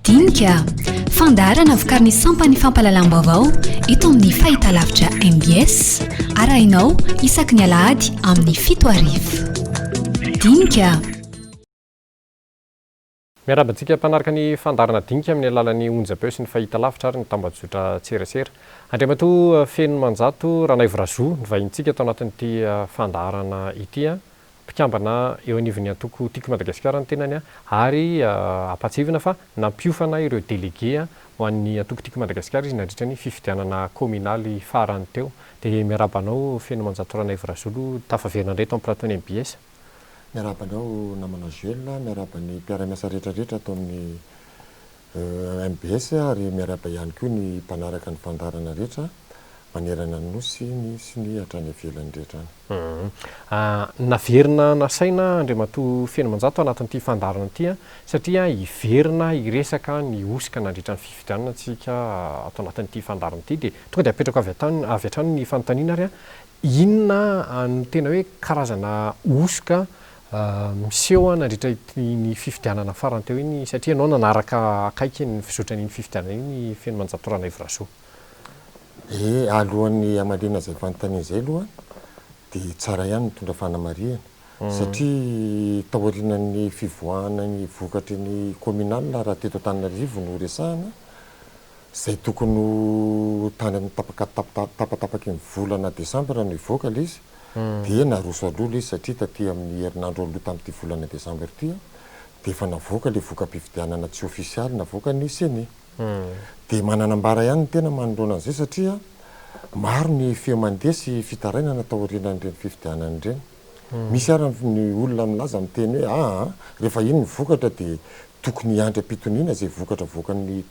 Dinika, fandaharana vokarin'ny sampan'ny fampahalalam-baovao eto amin'ny fahitalavitra mbs, arahinao isaky ny alahady amin'ny 7 hariva. Dinika. Miarahaba antsika mpanaraka ny fandaharana Dinika amin'ny alalan'ny onjam-peo sy ny fahitalavitra ary ny tambajotra tserasera. Andriamatoa Fenomanjato Ranaivo Razoa ny vahinintsika ato anatin'ity fandaharana ity. Mpikambana eo anivon'ny antoko Tiako i Madagasikara ny tenany ary ampahatsiahivina fa nampiofana ireo delege ho an'ny antoko Tiako i Madagasikara izy nandritra ny fifidianana kaominaly farany teo. Dia miarahaba anao Fenomanjato Ranaivo Razolo tafaverina indray eto amin'ny plateau-n'ny mbs. Miarahaba anao namana Jules, miarahaba ny mpiara-miasa rehetra rehetra ato amin'ny Mbs ary miarahaba ihany koa ny mpanaraka ny fandaharana rehetra manerana ny Nosy ny sy ny hatrany ivelany rehetra any. Naverina nasaina Andriamatoa Fenomanjato anatin'ity fandaharana ity satria hiverina hiresaka ny hosoka nandritra ny fifidianana tsika ato anatin'ity fandaharana ity dia tonga dia apetrako avy hatrany avy hatrany ny fanontaniana ary inona no tena hoe karazana hosoka miseho nandritra iny fifidianana farany teo iny satria ianao nanaraka akaiky ny fizotran'iny fifidianana iny Fenomanjato Ranaivorasoa. Ee, alohan'ny hamaliana izay fanontaniana izay aloha dia tsara ihany mitondra fanamarihana satria taorianan'ny fivoahana ny vokatry ny communal raha teto Antananarivo no resahana, izay tokony ho tany amin'ny tapaka tapatapaky ny volana desambra no hivoaka ilay izy dia naroso aloha ilay izy satria taty amin'ny herinandro aloha tamin'ity volana desambra ity dia efa navoaka ilay voka-pifidianana tsy ofisialy navoakan'ny ceni. Dia manana ambara ihany ny tena manoloana an'izay satria maro ny feo mandeha sy fitarainana taorianan'ireny fifidianana ireny. Misy ary ny olona milaza miteny hoe aa rehefa iny ny vokatra dia tokony hiandry am-pitoniana izay vokatra avoakan'ny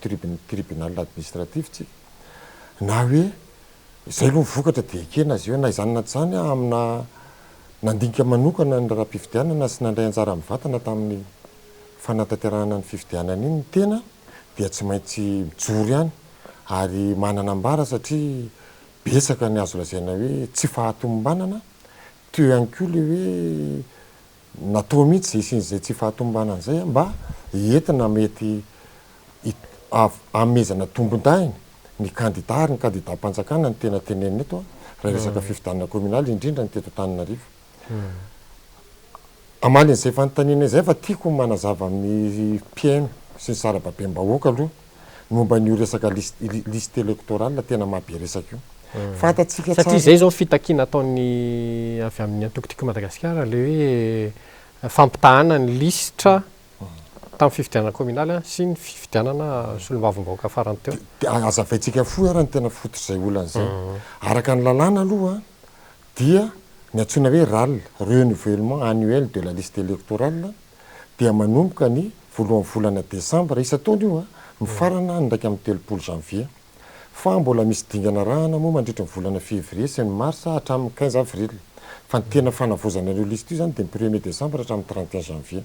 tribunal administratif tsika. Na hoe izay aloha ny vokatra dia ekena azy eo. Na izany na tsy izany amina nandinika manokana ny raharaham-pifidianana sy nandray anjara mivantana tamin'ny fanatanterahana ny fifidianana iny ny tena dia tsy maintsy mijoro ihany ary manana ambara satria betsaka ny azo lazaina hoe tsy fahatomombanana, teo ihany koa ilay hoe natao mihitsy izay hisian'izay tsy fahatomombanana izay mba entina mety hanomezana tombondahiny ny kandida ary ny kandidam-panjakana no tena tenenina eto raha resaka fifidianana kaominaly indrindra ny teto Antananarivo. Hamaly an'izay fanontaniana izay fa tiako ny manazava amin'ny mpihaino sy ny sarababem-bahoaka aloha ny momba an'io resaka liste électorale tena maha be resaka io. Fantatsika tsara. Satria izay izao fitakiana ataon'ny avy amin'ny antoko Tiako i Madagasikara ilay hoe fampitahana ny lisitra tamin'ny fifidianana kaominaly sy ny fifidianana solombavambahoaka farany teo. Dia hazavaintsika fohy ary ny tena fototr'izay olana izay. Araka ny lalàna aloha dia ny antsoina hoe ral, renouvellement annuel de la liste électorale, dia manomboka ny voalohan'ny volana desambra isan-taona io mifarana ny 31 janvier. Fa mbola misy dingana arahana moa mandritra ny volana février sy ny mars hatramin'ny 15 avril. Fa ny tena fanavaozana an'io liste io izany dia ny premier décembre hatramin'ny 31 janvier.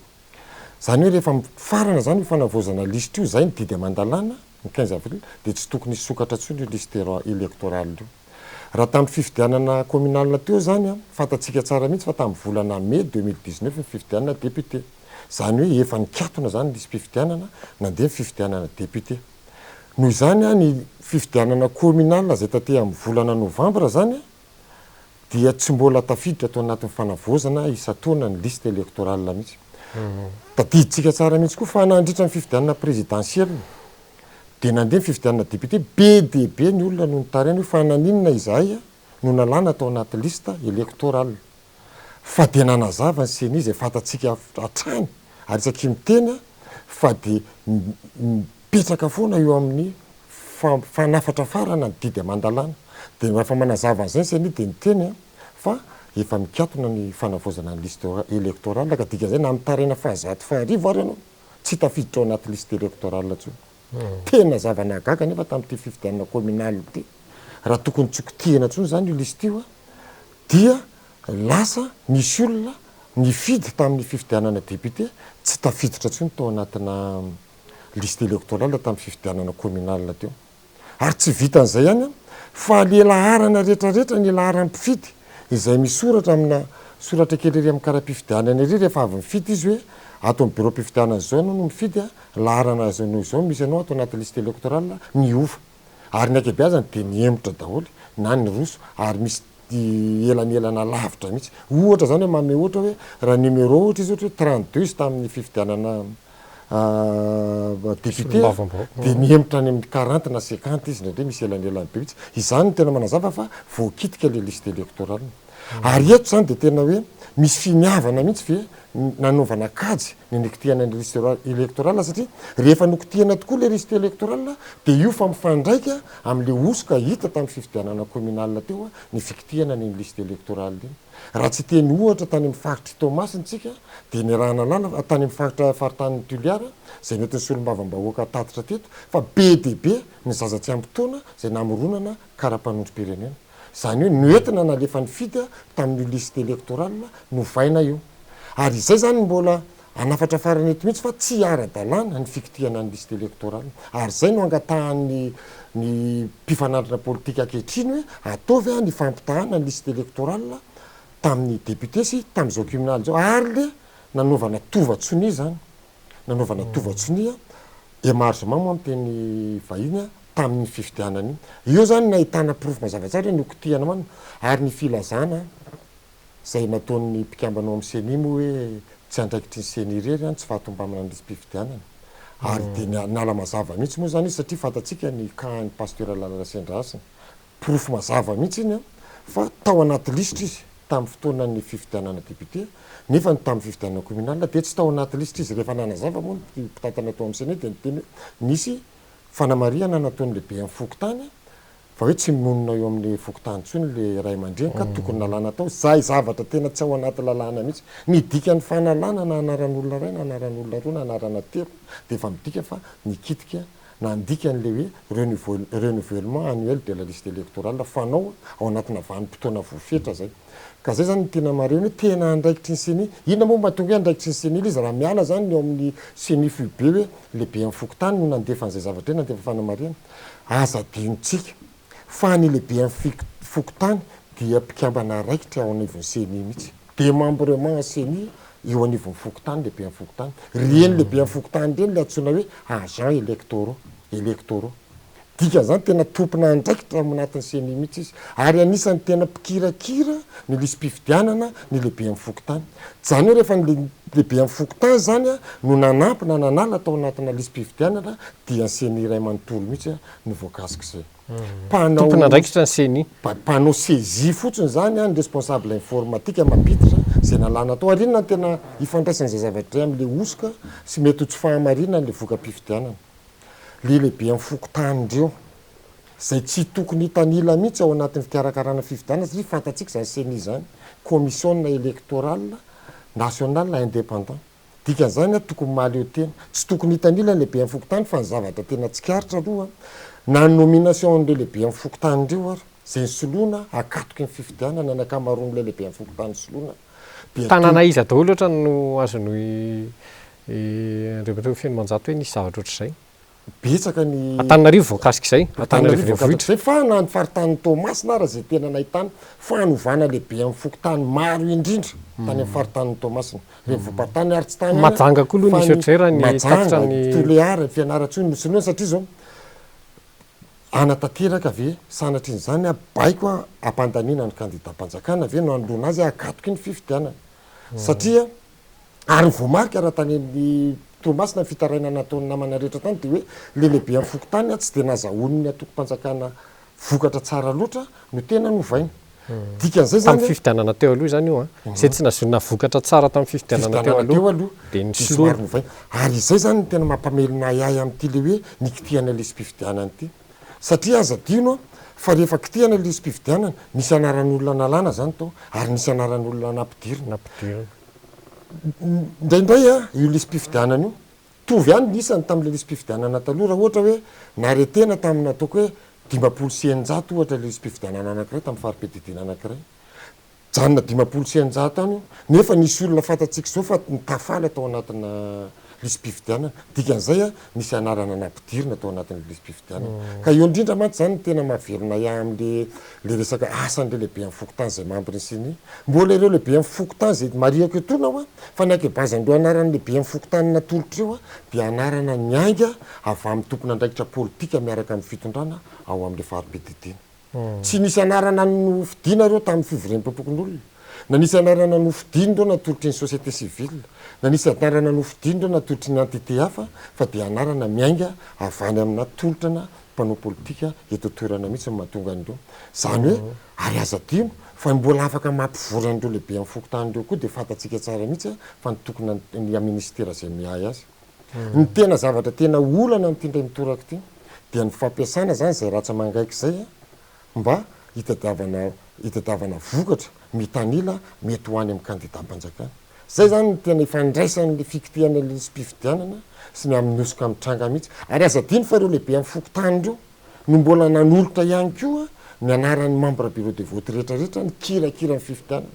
Izany hoe rehefa mifarana izany io fanavaozana liste io, izay ny didy aman-dalàna, ny 15 avril, dia tsy tokony hisokatra intsony io liste électorale io. Raha tamin'ny fifidianana communale teo izany, fantatsika tsara mihitsy fa tamin'ny volana mai 2019 ny fifidianana député. Izany hoe efa nikatona izany ny lisi-pifidianana, nandeha ny fifidianana député. Noho izany, ny fifidianana communale izay taty amin'ny volana novambra izany dia tsy mbola tafiditra ato anatin'ny fanavaozana isan-taona ny liste électorale mihitsy. Tadidintsika tsara mihitsy koa fa nandritra ny fifidianana présidentielle, Dia nandeha ny fifidianana député, be dia be ny olona no nitaraina hoe fa naninona izahay no nalana tao anaty liste électorale. Fa dia nanazava ny ceni izay fantatsika hatrany ary isaky miteny fa dia mipetraka foana eo amin'ny fanafatrafarana ny didy aman-dalàna. Dia rehefa manazava an'izay ny ceni dia miteny fa efa mikatona ny fanavaozana ny liste électorale ka dikan'izay na mitaraina fahazato faharivo ary ianao tsy tafiditra ao anaty liste électorale intsony. Tena zava-nahagaga anefa tamin'ity fifidianana communale ity, raha tokony tsy hokitihina intsony izany io liste io dia lasa nisy olona nifidy tamin'ny fifidianana député tsy tafiditra intsony tao anatina liste électorale tamin'ny fifidianana communale teo. Ary tsy vitan'izay ihany fa le laharana rehetrarehetra, ny laharan'ny mpifidy izay misoratra amina soratra kely ery amin'ny kara-pifidianana ery rehefa avy mifidy izy hoe ato amin'ny biraom-pifidianana izao ianao no mifidy, laharana izao noho izao misy anao ato anaty liste électorale, niova. Ary ny ankabeazany dia nihemotra daholo na niroso ary misy elanelana lavitra mihitsy. Ohatra izany hoe manome ohatra hoe raha numéro ohatra izy ohatra hoe 32 izy tamin'ny fifidianana député dia mihemotra any amin'ny 40 na 50 izy indraindray misy elanelany be mihitsy. Izany no tena manazava fa voakitika ilay liste électorale. Ary eto izany dia tena hoe misy finiavana mihitsy ve nanaovana kajy ny nikitihana ny liste électorale satria rehefa nokitihana tokoa ilay liste électorale dia io fa mifandraika amin'ilay hosoka hita tamin'ny fifidianana communale teo ny fikitihana an'iny liste électorale iny. Raha tsy hiteny ohatra tany amin'ny faritr'i Toamasina isika dia niaraha-nahalala tany amin'ny faritra faritanin'i Toliara izay nentin'ny solombavambahoaka tatitra teto fa be dia be ny zaza tsy ampy taona izay namoronana kara-panondrom-pirenena. Izany hoe noentina nalefa nifidy tamin'io liste électorale novaina io. Ary izay izany mbola hanafatra farany eto mihitsy fa tsy ara-dalàna ny fikitihana ny liste électorale. Ary izay no angatahan'ny ny mpifanandrina politika ankehitriny hoe ataovy ny fampitahana ny liste électorale tamin'ny député sy tamin'izao communal izao. Ary le nanaovana tova-tsonia izany, nanaovana tova-tsonia émargement moa amin'ny teny vahiny tamin'iny fifidianana iny. Eo izany no nahitana porofo mazava tsara hoe nokitihana marina. Ary ny filazana izay nataon'ny mpikambana ao amin'ny Ceni moa hoe tsy andraikitry ny Ceni irery ny tsy fahatombambana ny lisi-pifidianana. Ary dia niala mazava mihitsy moa izany izy satria fantatsika ny cas an'i Pasteur Lala Rasendrahasina. Porofo mazava mihitsy iny fa tao anaty lisitra izy tamin'ny fotoanan'ny fifidianana député nefa ny tamin'ny fifidianana communal dia tsy tao anaty lisitra izy. Rehefa nanazava moa ny mpitantana tao amin'ny Ceni dia niteny hoe nisy fanamarihana nataon'ny lehiben'ny fokontany fa hoe tsy monina eo amin'ny fokontany intsony ilay ray aman-dreny ka tokony nalana tao. Izay zavatra tena tsy ao anaty lalàna mihitsy. Ny dikan'ny fanalana na anaran'olona iray na anaran'olona roa na anarana telo dia efa midika fa nikitika nandika an'ilay hoe renouvellement annuel de la liste électorale fanao ao anatina vanim-potoana voafetra izay. Ka izay izany no tena marihina hoe tena andraikitry ny Ceni. Inona moa no mahatonga hoe andraikitry ny Ceni ilay izy raha miala izany ny ao amin'ny Ceni foibe hoe lehiben'ny fokontany no nandefa an'izay zavatra izay, nandefa fanamarihana. Aza adinontsika fa ny lehiben'ny fokontany dia mpikambana raikitra ao anivon'ny Ceni mihitsy. Démembrement Ceni eo anivon'ny fokontany, lehiben'ny fokontany. Ireny lehiben'ny fokontany ireny ilay antsoina hoe agents électoraux, électoraux. Dikan'izany tena tompon'andraikitra ao anatin'ny Ceni mihitsy izy. Ary anisan'ny tena mpikirakira ny lisi-pifidianana ny lehiben'ny fokontany. Izany hoe rehefa ny lehiben'ny fokontany izany no nanampy na nanala tao anatina lisi-pifidianana dia ny Ceni iray manontolo mihitsy no voakasik'izay. Mpanao Tompon'andraikitra ny Ceni. Mpanao saisie fotsiny izany ny responsable informatique mampiditra izay nalana tao. Ary inona no tena ifandraisan'izay zavatra izay amin'ilay hosoka sy mety ho tsy fahamarinan'ilay voka-pifidianana? Le lehiben'ny fokontany ireo, izay tsy tokony hitanila mihitsy ao anatin'ny fikarakarana fifidianana satria fantatsika izany Ceni izany, Commission Electorale Nationale Indépendant. Dikan'izany tokony mahaleo tena. Tsy tokony hitanila ny lehiben'ny fokontany fa ny zavatra tena tsikaritra aloha na ny nomination an'ireo lehiben'ny fokontany ireo ary izay nisoloana akatoky ny fifidianana ny ankamaroan'ilay lehiben'ny fokontany nisoloana dia Tanàna iza daholo ohatra no azon'i Andriamatoa Fenomanjato hoe nisy zavatra ohatr'izay? Betsaka ny. Antananarivo voakasik'izay, Antananarivo renivohitra. Izay fa na ny faritanin'i Toamasina ara izay tena nahitana fanovana lehibe amin'ny fokontany maro indrindra tany amin'ny faritanin'i Toamasina. Renivohi-paritany ary tsy tany ihany Majanga koa aloha nisy ohatr'izay raha ny tatitra ny. Majanga, Tulear, Fianarantsoa, Nosy satria izao hanatanteraka ve sanatrian'izany baiko hampandaniana ny kandidam-panjakana ve no hanoloana azy hakatoky ny fifidianana satria Ary ny voamarika raha tany amin'ny Toamasina ny fitarainana nataon'ny namana rehetra tany dia hoe ilay lehiben'ny fokontany tsy dia nazahoan'ny antokom-panjakana vokatra tsara loatra no tena novaina. Dikan'izay izany. Tamin'ny fifidianana teo aloha izany io an! Izay tsy nahazoana vokatra tsara tamin'ny fifidianana teo aloha dia nisoloana. Somary novaina. Ary izay izany no tena mampamelona ahiahy amin'ity ilay hoe nikitihana lisi-pifidianana ity. Satria aza adino an, fa rehefa kitihana ilay lisi-pifidianana, nisy anaran'olona nalana izany tao ary nisy anaran'olona nampidirina. Nampidirina. Indraindray io lisi-pifidianana io, mitovy ihany ny isany tamin'ilay lisi-pifidianana taloha, raha ohatra hoe naretena tamina ataoko hoe 650 ohatra ilay lisi-pifidianana anankiray tamin'ny fari-piadidiana anankiray, mijanona 650 any io, nefa nisy olona fantatsika izao fa nitafaly tao anatina lisi-pifidianana. Dikan'izay a, nisy anarana nampidirina tao anatin'le lisi-pifidianana. Ka eo indrindra mantsy zany no tena mahavelona ahy am'le le resaka asan'ireo lehiben'ny fokontany izay membre ny Ceni. Mbola ireo lehiben'ny fokontany izay marihako etoana hoa fa ny ankehibazin'ireo anaran'ny lehiben'ny fokontany natolotra ireo dia anarana niainga avy amin'ny tompon'andraikitra politika miaraka amin'ny fitondrana ao amin'ilay fari-piadidiana. Tsy nisy anarana nofidiana ireo tamin'ny fivoriam-pampokonolona, na nisy anarana nofidiana ireo natolotry ny société civile, na nisy anarana nofidiana ireo natolotry ny entité hafa fa dia anarana miainga avy any amina tolotrana mpanao politika eto an-toerana mihitsy no mahatonga an'ireo. Izany hoe, ary aza adino fa ny mbola afaka mampivory an'ireo lehiben'ny fokontany ireo koa dia fantatsika tsara mihitsy fa ny tokony ny minisitera izay miahy azy. Ny tena zavatra tena olana amin'ity indray mitoraka ity dia ny fampiasana izany izay ratsa-mangaika izay mba hitadiavana hitadiavana vokatra mitanila mety ho any amin'ny kandidam-panjakana. Izay izany no tena ifandraisan'ny fikitihana ny lisi-pifidianana sy ny amin'ny hosoka mitranga mihitsy. Ary aza adino fa ireo lehiben'ny fokontany ireo no mbola nanolotra ihany koa ny anaran'ny membre bureau de vote rehetra rehetra nikirakira ny fifidianana.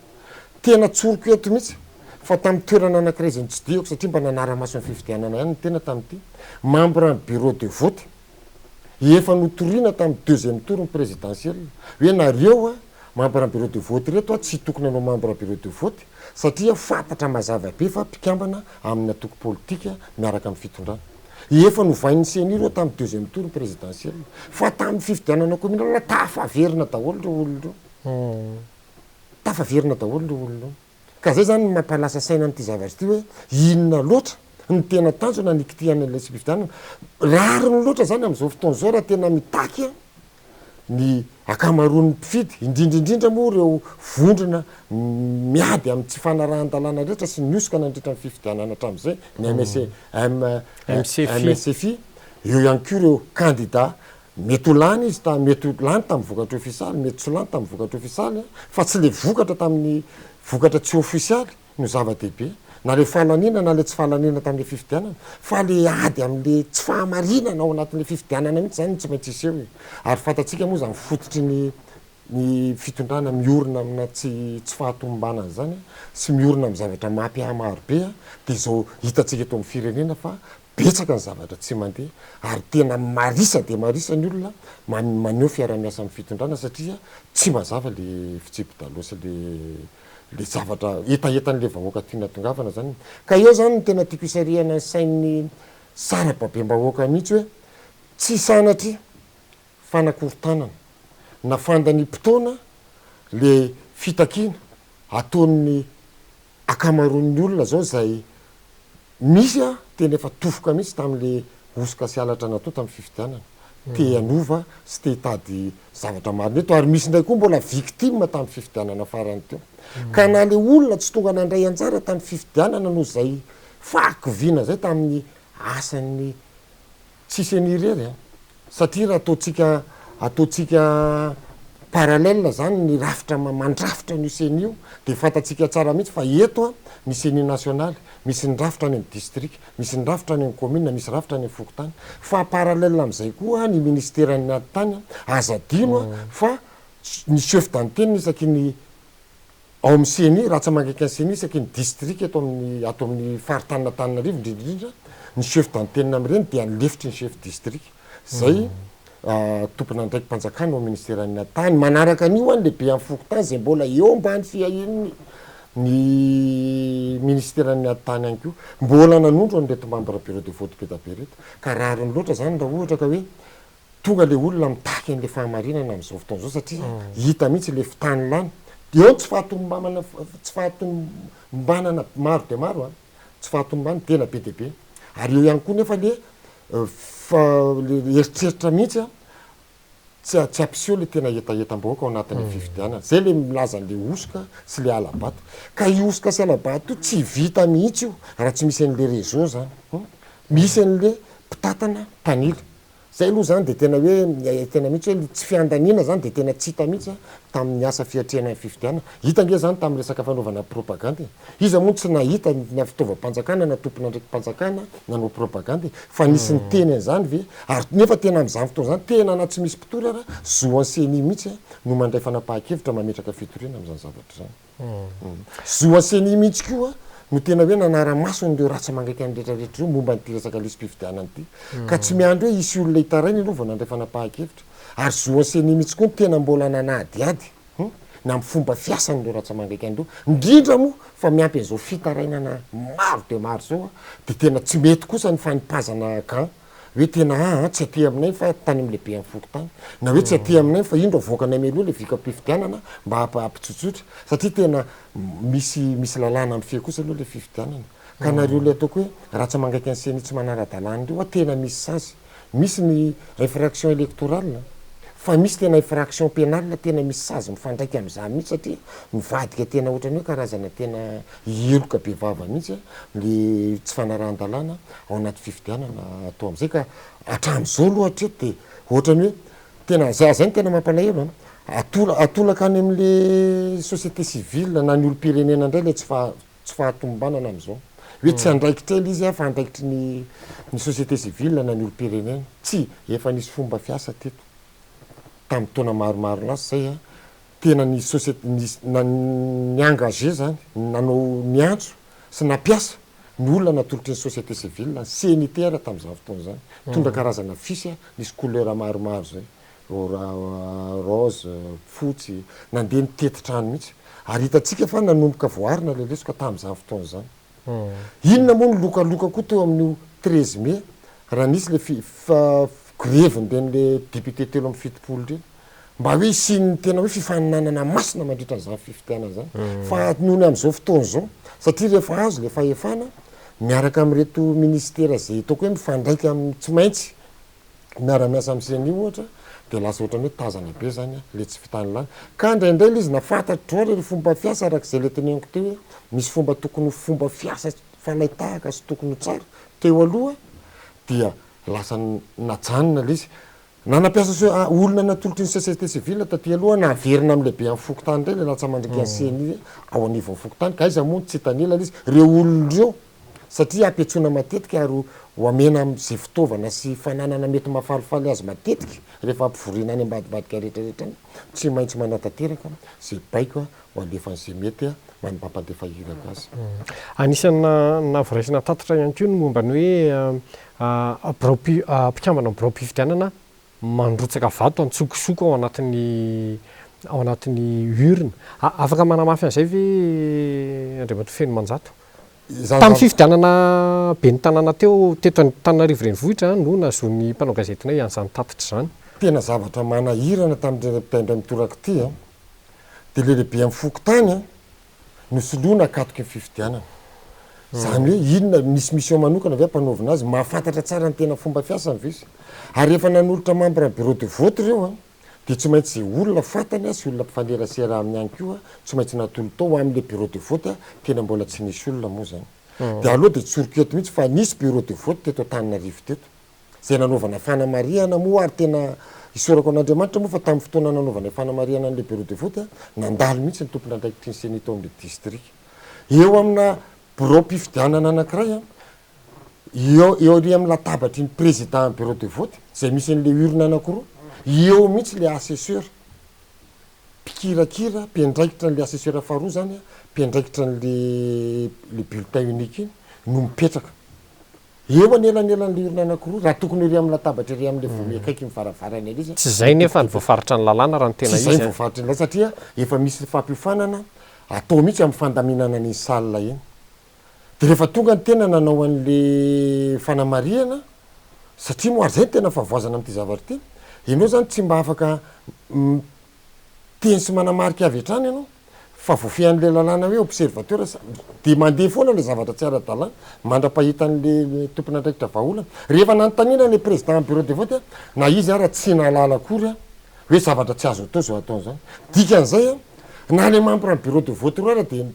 Tena tsoriko eto mihitsy fa tamin'ny toerana anankiray izay notsidihako satria mba nanara-maso ny fifidianana ihany ny tena tamin'ity, membre ny bureau de vote efa notoriana tamin'ny deuxième tour ny présidentielle hoe nareo a membre ny bureau de vote ireto a tsy tokony hanao membre bureau de vote satria fantatra mazava be fa mpikambana amin'ny antoko politika miaraka amin'ny fitondrana. Efa novain'ny Ceni ireo tamin'ny deuxième tour ny présidentielle fa tamin'ny fifidianana communale tafaverina daholo ireo olona ireo. Tafaverina daholo ireo olona ireo. Ka zay zany no mampalasa saina an'ity zavatra ity hoe inona loatra no tena tanjona nikitihana ilay lisi-pifidianana. Rariny loatra zany amin'izao fotoana izao raha tena mitaky ny ankamaroan'ny mpifidy, indrindra indrindra moa ireo vondrona miady amin'ny tsy fanarahan-dalàna rehetra sy ny hosoka nandritra ny fifidianana hatramin'izay, ny MC, MCFI, eo ihany koa ireo kandida mety ho lany izy ta, mety ho lany tamin'ny vokatra ofisialy, mety tsy ho lany tamin'ny vokatra ofisialy, fa tsy ilay vokatra tamin'ny vokatra tsy ofisialy no zava-dehibe, na ilay fahalaniana na ilay tsy fahalaniana tamin'ilay fifidianana, fa ilay ady amin'ilay tsy fahamarinana ao anatin'ilay fifidianana mihitsy izany no tsy maintsy hiseho e! Ary fantatsika moa izany fototry ny ny fitondrana miorina amina tsy tsy fahatomombanana izany sy miorina amin'ny zavatra mampiahy marobe dia izao hitantsika eto amin'ny firenena fa betsaka ny zavatra tsy mandeha ary tena marisa dia marisa ny olona maneho fiaraha-miasa amin'ny fitondrana satria tsy mazava ilay fitsipi-dalao sy ilay le zavatra hetahetan'le vahoaka tiana tongavana zany. Ka eo zany no tena tiako hisarihana ny sain'ny sarababem-bahoaka mihitsy hoe tsy sanatria fanakorontanana na fandaniam-potoana le fitakiana ataon'ny ankamaroan'ny olona zao izay Misy a, tena efa tofoka mihitsy tamin'le hosoka sy halatra natao tamin'ny fifidianana. Te hanova sy te hitady zavatra marina eto ary misy indray koa mbola victime tamin'ny fifidianana farany teo. Ka na le olona tsy tonga nandray anjara tamin'ny fifidianana noho izay fahakiviana izay tamin'ny asan'ny Tsy ceni irery an! Satria raha ataontsika ataontsika parallèle zany ny rafitra mandrafitra an'io ceni io dia fantatsika tsara mihitsy fa eto an ny ceni nasionaly, misy ny rafitra any amin'ny distrika, misy ny rafitra any amin'ny commune, misy rafitra any amin'ny fokontany. Fa parallèle amin'izay koa ny ministeran'ny ady tany an, aza adino an fa ny chef d'antenne isaky ny Ao amin'ny Ceni, raha tsy manakaiky ny Ceni isaky ny distrika eto amin'ny ato amin'ny faritanin'Antananarivo indrindra indrindra, ny chef d'antenne amin'ireny dia ny lefitry ny chef distrika, izay tompon'andraiki-panjakana ao amin'ny ministeran'ny tany. Manaraka an'io ny lehibe amin'ny fokontany izay mbola eo ambany fiahian'ny ny ministeran'ny ady tany ihany koa. Mbola nanondro an'ireto membre bureau de vote be dia be ireto. Ka rariny loatra izany raha ohatra ka hoe Tonga le olona mitaky an'le fahamarinana amin'izao fotoana izao satria hita mihitsy le fitanilana. Eo ny tsy fahatombamana tsy fahatombanana maro dia maro an, tsy fahatombanana tena be dia be. Ary eo ihany koa nefa le fa le eritreritra mihitsy an, tsy tsy hampiseho le tena hetahetam-bahoaka ao anatin'le fifidianana. Zay le milaza an'le hosoka sy le hala-bato. Ka io hosoka sy hala-bato io tsy vita mihitsy io raha tsy misy an'le réseau zany. Misy an'le mpitantana mpanila. Zay aloha zany de tena hoe tena mihitsy hoe tsy fiandaniana zany de tena tsy hita mihitsy tamin'ny asa fiatrehana ny fifidianana. Hita ange zany tamin'ny resaka fanaovana propagandy e. Iza moa no tsy nahita na fitaovam-panjakana na tompon'andraiki-panjakana nanao propagandy e. Fa nisy niteny an'izany ve? Ary nefa tena amin'izany fotoana izany tena na tsy misy mpitory ara, zo an'ny ceni mihitsy no mandray fanapahan-kevitra mametraka fitoriana amin'izany zavatra izany. Zo an'ny ceni mihitsy koa. no tena hoe nanara-maso an'ireo ratsa-mangaikany rehetrarehetra ireo momba an'ity resaka lisi-pifidianana ity. Ka tsy miandry hoe hisy olona hitaraina aloha vao nandray fanapahan-kevitra. Ary zo an'ny Ceni mihitsy koa no tena mbola nanadihady ny amin'ny fomba fiasan'ireo ratsa-mangaikany ireo. Indrindra moa fa miampy an'izao fitarainana maro dia maro izao dia tena tsy mety kosa ny fanipazana gants hoe tena aa tsy aty aminay fa tany amin'ny lehiben'ny fokontany na hoe tsy aty aminay fa indro avoakanay mialoha ilay vikam-pifidianana mba hampitsotsotra satria tena misy misy lalàna mifehy kosa aloha ilay fifidianana ka nareo ilay ataoko hoe raha tsy mangaika ny ceni tsy manara-dalàna ireo tena misy sazy Misy ny infraction électorale fa misy tena infraction pénale tena misy sazy mifandraika amin'izany mihitsy satria mivadika tena ohatran'ny hoe karazana tena heloka bevava mihitsy le tsy fanarahan-dalàna ao anaty fifidianana atao amin'izay ka hatramin'izao aloha hatreto dia ohatran'ny hoe tena zay zay no tena mampalahelo an, atola- atolaka any amin'le société civile na ny olom-pirenena indray le tsy faha- tsy fahatomombanana amin'izao. Hoe tsy andraikitray ilay izy fa andraikitry ny ny société civile na ny olom-pirenena. Tsia, efa nisy fomba fiasa teto tamin'ny taona maromaro lasa izay, tena ny société nisy na ni-engager izany, nanao niantso sy nampiasa ny olona natolotry ny société civile, ny CNIT ary tamin'izany fotoana izany. Nitondra karazana fiche nisy couleur maromaro izay. Rose, fotsy, nandeha nitety trano mihitsy. Ary hitantsika fa nanomboka voaarina ilay lesoka tamin'izany fotoana izany. Inona moa no lokaloka koa teo amin'io 13 mai raha nisy ilay fi, fa, grevy-n'ireny le député 73 ireny. Mba hoe hisian'ny tena hoe fifaninanana masina mandritra an'izany fifidianana izany. Fa nony amin'izao fotoana izao, satria rehefa azo ilay fahefana, miaraka amin'ireto ministera izay ataoko hoe mifandraika amin'ny tsy maintsy miara-miasa amin'ny ceni ohatra dia lasa ohatran'ny hoe tazana be zany le tsy fitanilana ka indraindray le izy na fantatrao ary le fomba fiasa araka izay le teneniko teo hoe misy fomba tokony ho fomba fiasa falain-tahaka sy tokony ho tsara teo aloha dia lasa najanona le izy na nampiasa olona natolotry ny société civile taty aloha na averina amin'ny lehibe amin'ny fokontany indray le latsa-mandriky ny ceni ao anivon'ny fokontany ka aiza moa no tsy hitanila le izy ireo olona ireo satria ampiantsoina matetika ary ho amena amin'izay fitaovana sy fananana mety mahafalifaly azy matetika rehefa ampivoriana any ambadimbadika rehetra rehetra any, tsy maintsy manatanteraka izay baiko ho alefan'izay mety mampandefa iraka azy. Anisan'ny nahavoraisana tatitra ihany koa ny momba ny hoe birao mpikambana amin'ny biraom-pifidianana mandrotsaka vato antsokosoko ao anatin'ny ao anatin'ny urne. Afaka manamafy an'izay ve Andriamatoa Fenomanjato? Tamin'ny fifidianana ben'ny tanàna teo teto Antananarivo Renivohitra no nahazoan'ny mpanao gazetinay an'izany tatitra izany. Tena zavatra manahirana tamin'ity indray mitoraka ity an, dia ilay lehiben'ny fokontany an, nosoloina akatoky ny fifidianana. Izany hoe inona, misy mission manokana ve ampanaovina azy? Mahafantatra tsara ny tena fomba fiasany ve izy? Ary rehefa nanolotra membre ny bureau de vote ireo an, dia tsy maintsy izay olona fantany sy olona mpifanerasera aminy ihany koa tsy maintsy natolo tao ho amin'ilay bureau de vote, tena mbola tsy nisy olona moa izany. Dia aleo dia tsoriko eto mihitsy fa nisy bureau de vote teto Antananarivo teto. Izay nanaovana fanamarihana moa ary tena isaorako an'Andriamanitra moa fa tamin'ny fotoana nanaovanay fanamarihana an'ilay bureau de vote nandalo mihitsy ny tompon'andraikitry ny ceni tao amin'ilay distrika. Eo amina biraom-pifidianana anankiray, eo eo ery amin'ny latabatry ny président bureau de vote izay misy an'ilay urne anankiroa, eo mihitsy ilay assesseur mpikirakira, mpiandraikitra an'ilay assesseur faharoa izany, mpiandraikitra an'ilay ilay bulletin unique iny no mipetraka. Eo anelanelan'ilay urne anankiroa, raha tokony ery amin'ny latabatra ery amin'ilay vomi akaiky ny varavarana ery izy. Tsy izay nefa ny voafaritra ny lalàna raha ny tena izy. Tsy izay ny voafaritry ny lalàna satria efa misy fampiofanana atao mihitsy amin'ny fandaminana an'iny salle iny. Dia rehefa tonga ny tena nanao an'ilay fanamarihana, satria moa ary izay no tena fahavoazana amin'ity zavatra ity, ianao izany tsy mba afaka miteny sy manamarika avy hatrany ianao. Fa voafehin'ilay lalàna hoe observateur sa dia mandeha foana ilay zavatra tsy ara-dalàna mandra-pahitan'ilay tompon'andraikitra vahaolana. Rehefa nanontaniana ilay président bureau de vote na izy ara tsy nahalala akory hoe zavatra tsy azo atao izao ataony izany. Dikan'izay na ilay membre ny bureau de vote ireo ara dia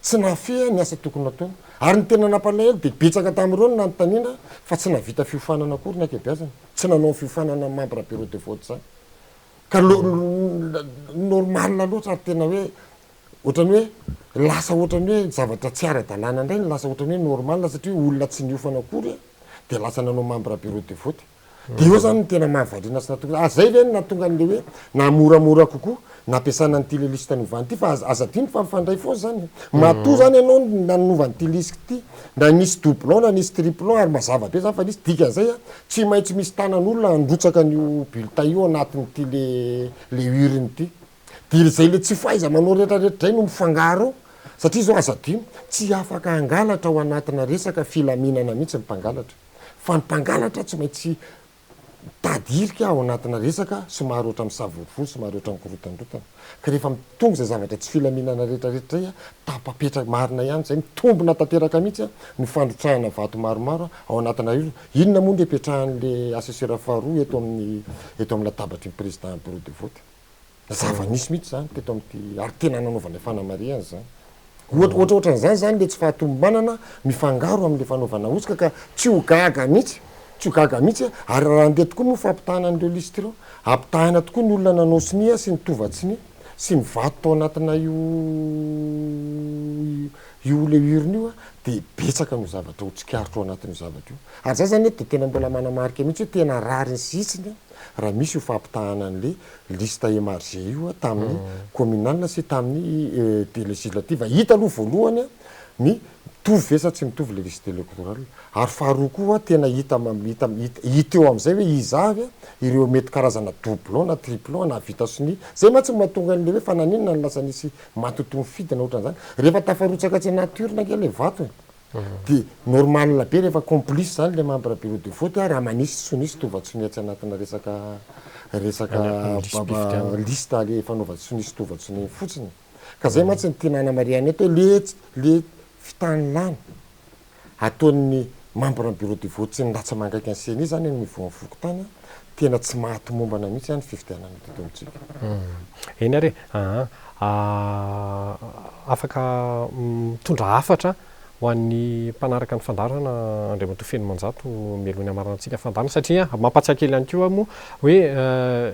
tsy nahafehy ny asa tokony nataony. Ary ny tena nampalahelo dia betsaka tamin'ireo no nanontaniana fa tsy nahavita fiofanana akory ny ankabeazany. Tsy nanao ny fiofanana membre bureau de vote izany. Ka normal loatra ary tena hoe ohatran'ny hoe lasa ohatran'ny hoe zavatra tsy ara-dalàna indray no lasa ohatran'ny hoe normal satria olona tsy niofana akory dia lasa nanao membre bureau de vote. Dia eo izany no tena mahavariana sy nahatonga, ary izay ve no nahatonga an'ilay hoe nahamoramora kokoa nampiasana an'ity le liste novana ity fa aza adino fa mifandray foana izany e. Matoa izany ianao nanova an'ity liste ity, na nisy doublon na nisy triplon ary mazava be izany fa nisy, dikan'izay an, tsy maintsy misy tanan'olona handrotsaka an'io bulletin io anatin'ity le le urne ity. Dia izay le tsy fahaiza-manao rehetrarehetra izay no mifangaro ao, satria izao aza adino, tsy afaka hangalatra ao anatina resaka filaminana mihitsy ny mpangalatra, fa ny mpangalatra tsy maintsy mitady hirika ao anatina resaka somary ohatran'ny misavorovoro, somary ohatran'ny mikorotandrotana. Ka rehefa tonga izay zavatra tsy filaminana rehetrarehetra izay, tapapetraka, marina ihany izay, mitombina tanteraka mihitsy ny fandrotsahana vato maromaro ao anatina urne. Inona moa no ipetrahan'le assesseur faharoa eto amin'ny eto amin'ny latabatry ny président bureau de vote? Zava-nisy mihitsy izany teto amin'ity ary tena nanaovanay fanamarihana izany. Ohatra ohatrohatran'izany izany ilay tsy fahatomombanana mifangaro amin'ilay fanaovana hosoka ka tsy ho gaga mihitsy, tsy ho gaga mihitsy ary raha handeha tokoa moa fampitahana an'ireo lisitra ireo, ampitahana tokoa ny olona nanao sonia sy ny tova-tsonia sy ny vato tao anatina io io ilay urne io dia betsaka no zavatra ho tsikaritra ao anatin'io zavatra io. Ary za zany eto dia tena mbola manamarika mihitsy hoe tena rariny sy hitsiny raha misy io fampitahana an'le liste émargée io tamin'ny communal sy tamin'ny de législative. Hita aloha voalohany ny mitovy ve sa tsy mitovy le liste électorale. Ary faharoa koa tena hita hita hita eo amin'izay hoe iza avy ireo mety karazana doublon na triplon nahavita sonia. Zay mantsy no mahatonga an'le hoe fa naninona no lasa nisy matotoa mifidy na ohatran'izany. Rehefa tafarotsaka atsy anaty urne ange le vato e. Dia normal be rehefa complice zany le membre bureau de vote raha manisy sonia sy tova-tsonia atsy anatina resaka resaka liste le fanaovan-tsonia sy tova-tsonia fotsiny. Ka zay mantsy no tiana hanamarihana eto hoe le le fitanilana ataon'ny membre ny bureau de vote sy ny ratsa-mangaika ny ceni zany eny niveau an'ny fokontany tena tsy mahatomombana mihitsy ny fifidianana teto amintsika. Eny ary e! Aa afaka mitondra hafatra ho an'ny mpanaraka ny fandaharana Andriamatoa Fenomanjato mialoha ny hamaranantsika ny fandaharana satria mampahatsiahy kely ihany koa aho moa hoe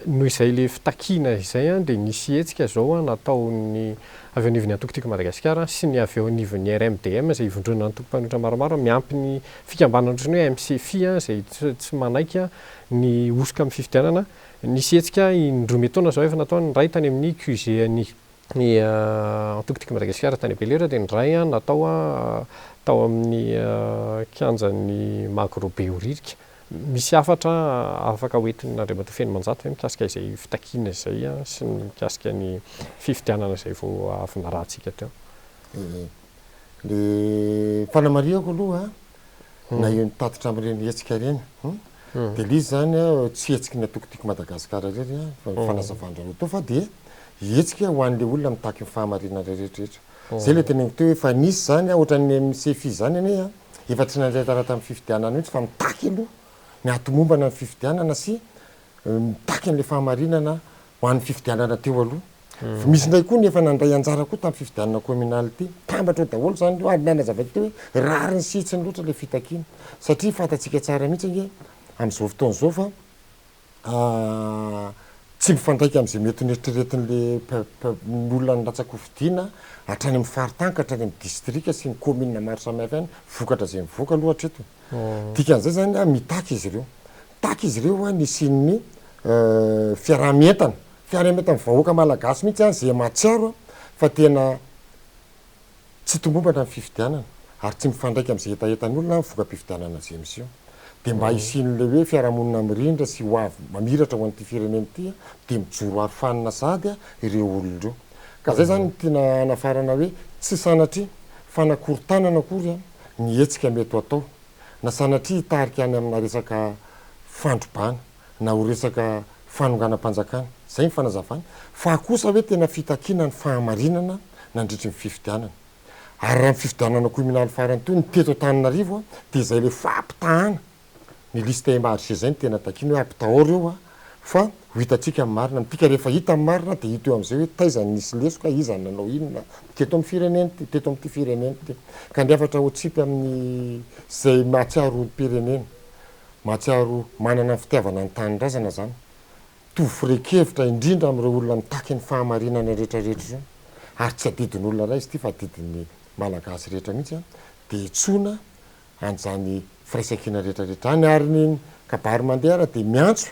noho izay le fitakiana izay dia nisy hetsika izao nataon'ny avy eo anivon'ny antoko Tiako Madagasikara sy ny avy eo anivon'ny RMDM izay ivondronana antoko mpanohitra maromaro miampy ny fikambanana ohatran'ny hoe MCFI izay tsy manaiky ny hosoka amin'ny fifidianana. Nisy hetsika indroa miantaona izao efa natao, ny iray tany amin'ny QG an'ny Antoko Tiako Madagasikara tany Belera dia ny iray natao tao amin'ny kianjan'ny Magro Behoririka. Misy hafatra afaka hoentin'Andriamatoa Fenomanjato ve mikasika izay fitakiana izay sy ny mikasika ny fifidianana izay vao avy narahantsika teo? Ny fanamarihako aloha na eo mitatitra amin'ireny hetsika ireny dia ilay izy izany tsy hetsiky ny antoko Tiako Madagasikara irery fa ny fanazavan-dRareo teo fa dia hetsika ho an'ilay olona mitaky ny fahamarinana rehetra rehetra. Izay ilay teneniko teo hoe efa nisy izany ohatran'ny MCFI izany anie efa tsy nandray anjara tamin'ny fifidianana mihitsy fa mitaky aloha ny hahatomombana ny fifidianana sy mitaky an'ilay fahamarinana ho an'ny fifidianana teo aloha. Fa misy indray koa ny efa nandray anjara koa tamin'ny fifidianana communale ity. Mitambatra eo daholo izany ireo ary nanazavaiko teo hoe rariny sy hitsiny loatra ilay fitakiana. Satria fantatsika tsara mihitsy ange amin'izao fotoana izao fa tsy mifandraika amin'izay mety ho neritreretin'ilay ny olona nilatsa-kofidina hatrany amin'ny faritany ka hatrany amin'ny distrika sy ny commune maro samihafa ihany vokatra izay mivoaka aloha hatreto. Dikan'izay izany mitaky izy ireo. Mitaky izy ireo ny hisian'ny fiaraha-mientana. Fiaraha-mientan'ny vahoaka malagasy mihitsy izay mahatsiaro fa tena tsy tomombana ny fifidianana ary tsy mifandraika amin'izay hetahetan'ny olona ny voka-pifidianana izay miseho. Dia mba hisian'ilay hoe fiarahamonina mirindra sy ho avy mamiratra ho an'ity firenena ity dia mijoro arofanina sahady ireo olona ireo. Ka izay izany no tiana hanafarana hoe tsy sanatria fanakorontanana akory ny hetsika mety ho atao na sanatria hitarika any amina resaka fandrobana na ho resaka fanonganam-panjakana, izay ny fanazavana, fa kosa hoe tena fitakiana ny fahamarinana nandritry ny fifidianana. Ary raha ny fifidianana kominaly farany teo ny teto Antananarivo dia izay ilay fampitahana ny liste MRG izay no tena takiana hoe ampitahao ireo fa ho hitantsika ny marina. Midika rehefa hita ny marina dia hita eo amin'izay hoe taiza no nisy lesoka, iza no nanao inona teto amin'ny firenena ity, teto amin'ity firenena ity. Ka ny hafatra ho tsipy amin'izay mahatsiaro olom-pirenena Mahatsiaro manana ny fitiavana ny tanindrazana zany. Mitovy firehan-kevitra indrindra amin'ireo olona mitaky ny fahamarinana rehetra rehetra ireo. Ary tsy adidin'olona iray izy ity fa adidin'ny Malagasy rehetra mihitsy dia etsoina an'izany firaisankina rehetra rehetra any ary ny kabary mandeha ara dia miantso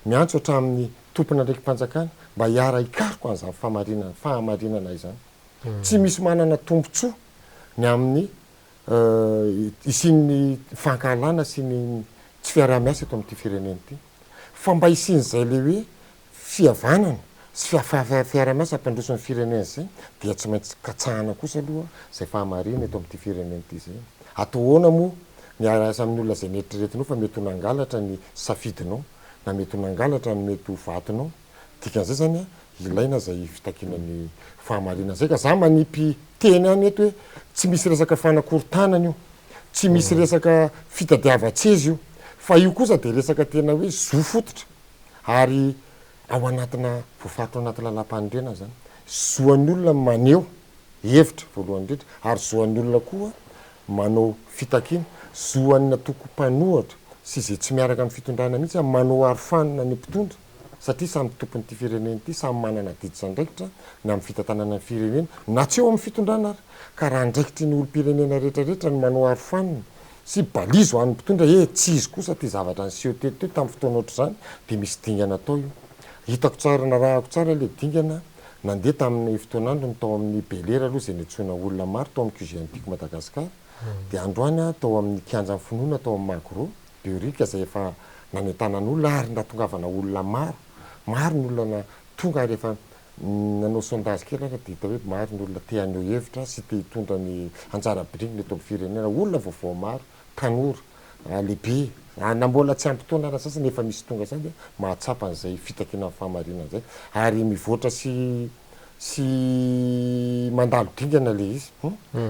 miantso hatramin'ny tompon'andraiki-panjakana mba hiara hikaroka an'izany famarinana fahamarinana izany. Tsy misy manana tombontsoa ny amin'ny hisian'ny fankahalana sy ny tsy fiaraha-miasa eto amin'ity firenena ity. Fa mba hisian'izay le hoe fihavanana sy fiaraha-miasa hampandroso ny firenena izay dia tsy maintsy katsahana kosa aloha izay fahamarinana eto amin'ity firenena ity izay. Atao ahoana moa ny hiara-hiasa amin'ny olona izay neritreretinao fa mety ho nangalatra ny safidinao na mety ho nangalatra ny mety ho vatonao? Dikan'izay izany an, ilaina izay fitakiana ny fahamarinana izay ka za manipy teny ihany eto hoe tsy misy resaka fanakorontanana io, tsy misy resaka fitadiavan-tseza io, fa io kosa dia resaka tena hoe zo fototra ary ao anatina, voafaritra ao anaty lalàmpanorenana izany. Zo an'ny olona ny maneho hevitra voalohany indrindra ary zo an'ny olona koa manao fitakiana, zo an'ny antoko mpanohatra sy izay tsy miaraka amin'ny fitondrana mihitsy manao arofanina ny mpitondra satria samy tompon'ity firenena ity, samy manana adidy sy andraikitra ny amin'ny fitantanana ny firenena, na tsy eo amin'ny fitondrana ary, ka raha andraikitry ny olom-pirenena rehetra rehetra ny manao arofanina sy balizy ho an'ny mpitondra he tsy izy kosa ity zavatra niseho teto teo tamin'ny fotoana ohatr'izany dia misy dingana atao io. Hitako tsara, narahako tsara ilay dingana nandeha tamin'ny fotoan'androny tao amin'ny Bel'Air aloha izay niantsoana olona maro tao amin'ny QG Antico Madagascar dia androany aho tao amin'ny kianjan'ny finoana tao amin'ny Magro Behoririka izay efa nanentanana olona ary nahatongavana olona maro. Maro ny olona tonga ary efa nanao sondage kely ary dia hita hoe maro ny olona te haneho hevitra sy te hitondra ny anjara birikiny eto amin'ny firenena. Olona vaovao maro, tanora, lehibe, na mbola tsy ampy taona ara sasany efa misy tonga izany dia mahatsapa an'izay fitakiana ny fahamarinana izay ary mivoatra sy sy mandalo dingana ilay izy.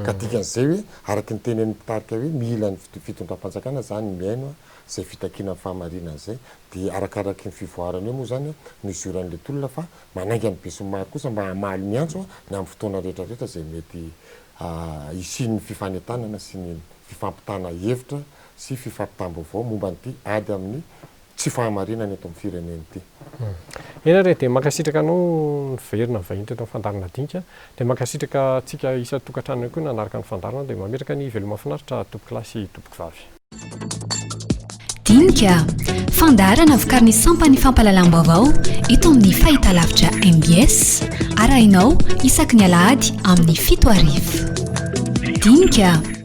Ka dikan'izay hoe araka ny tenenin'ny mpitarika hoe mila ny fitondram-panjakana izany mihaino izay fitakiana ny fahamarinana izay dia arakaraky ny fivoarana eo moa izany no izoran'ilay tolona fa manainga ny besinimaro kosa mba hamaly ny antso ny amin'ny fotoana rehetra rehetra izay mety hisian'ny fifanentanana sy ny fifampitana hevitra sy fifampitam-baovao momba an'ity ady amin'ny tsy fahamarinana eto amin'ny firenena ity. Eny ary e, dia mankasitraka anao niverina nivahiny teto amin'ny fandaharana Dinika, dia mankasitraka antsika isan-tokantrano ihany koa nanaraka ny fandaharana, dia mametraka ny veloma finaritra tompokolahy sy tompokovavy. Dinika, fandaharana vokarin'ny sampan'ny fampahalalam-baovao eto amin'ny fahitalavitra mbs, arahinao isaky ny alahady amin'ny 7 hariva. Dinika.